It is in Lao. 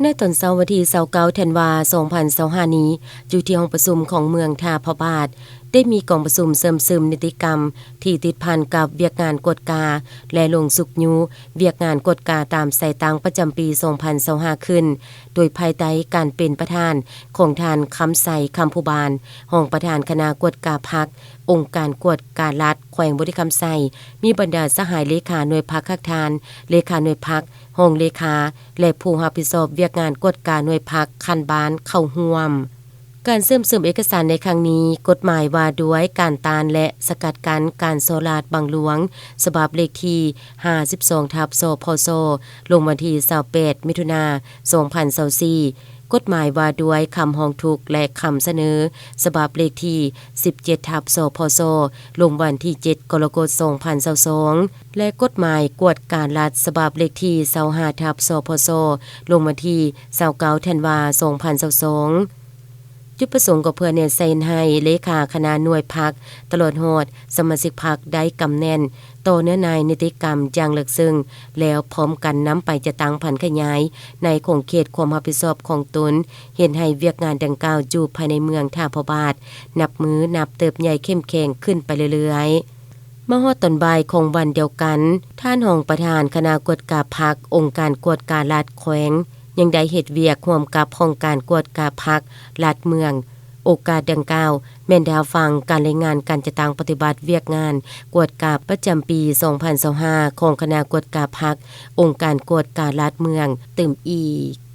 ໃນຕອນເຊົ້າວັນທີຊາວເກົ້າ ທັນວາ ສອງພັນຊາວຫ້ານີ້, ຢູ່ທີ່ຫ້ອງປະຊຸມຂອງເມືອງທ່າພະບາດ, ໄດ້ມີກອງປະຊຸມເຊື່ອມຊຶມນິຕິກຳທີ່ຕິດພັນກັບວຽກງານກວດກາ ແລະ ລົງຊຸກຍູ້ວຽກງານກວດກາຕາມສາຍຕາງປະຈຳປີສອງພັນຊາວຫ້າຂຶ້ນ, ໂດຍພາຍໃຕ້ການເປັນປະທານຂອງທ່ານ ຄຳໄຊ ຄຳພູບານ, ຮອງປະທານຄະນະກວດກາພັກ, ອົງການກວດກາລັດແຂວງບໍລິຄຳໄຊ, ມີບັນດາສະຫາຍເລຂາໜ່ວຍພັກຮາກຖານ, ເລຂາໜ່ວຍພັກ, ຮອງເລຂາ ແລະ ຜູ້ຮັບຜິດຊອບວຽກງານກວດກາໜ່ວຍພັກຂັ້ນບ້ານເຂົ້າຮ່ວມ. ການເຊື່ອມຊຶມເອກະສານໃນຄັ້ງນີ້, ກົດໝາຍວ່າດ້ວຍການຕ້ານ ແລະ ສະກັດກັ້ນການສໍ້ລາດບັງຫຼວງ ສະບັບເລກທີຫ້າສິບສອງ ທັບ ສພສ ລົງວັນທີຊາວແປດ ມິຖຸນາ ສອງພັນຊາວສີ່, ກົດໝາຍວ່າດ້ວຍຄຳຮ້ອງທຸກ ແລະ ຄຳສະເໜີ ສະບັບເລກທີສິບເຈັດ ທັບ ສພສ ລົງວັນທີເຈັດ ກໍລະກົດ ສອງພັນຊາວສອງ ແລະ ກົດໝາຍກວດກາລັດ ສະບັບເລກທີຊາວຫ້າ ທັບ ສພສ ລົງວັນທີຊາວເກົ້າ ທັນວາ ສອງພັນຊາວສອງ. ຈຸດປະສົງກໍເພື່ອແນໃສ່ໃຫ້ເລຂາຄະນະໜ່ວຍພັກ ຕະຫຼອດຮອດສະມາຊິກພັກໄດ້ກຳແໜ້ນຕໍ່ເນື້ອໃນນິຕິກຳຢ່າງເລິກເຊິ່ງ, ແລ້ວພ້ອມກັນນຳໄປຈັດຕັ້ງຜັນຂະຫຍາຍໃນຂົງເຂດຄວາມຮັບຜິດຊອບຂອງຕົນ, ເຮັດໃຫ້ວຽກງານດັ່ງກ່າວຢູ່ພາຍໃນເມືອງທ່າພະບາດ ນັບມື້ນັບເຕີບໃຫຍ່ເຂັ້ມແຂງຂຶ້ນໄປເລື້ອຍໆ. ມາຮອດຕອນບ່າຍຂອງວັນດຽວກັນ, ທ່ານຮອງປະທານຄະນະກວດກາພັກ ອົງການກວດກາລັດແຂວງ ຍັງໄດ້ເຮັດວຽກຮ່ວມກັບຫ້ອງການກວດກາພັກລັດເມືອງ. ໂອກາດດັ່ງກ່າວ ແມ່ນໄດ້ຮັບຟັງການລາຍງານການຈັດຕັ້ງປະຕິບັດວຽກງານກວດກາປະຈຳປີສອງພັນຊາວຫ້າ ຂອງຄະນະກວດກາພັກ ອົງການກວດກາລັດເມືອງຕື່ມອີກ.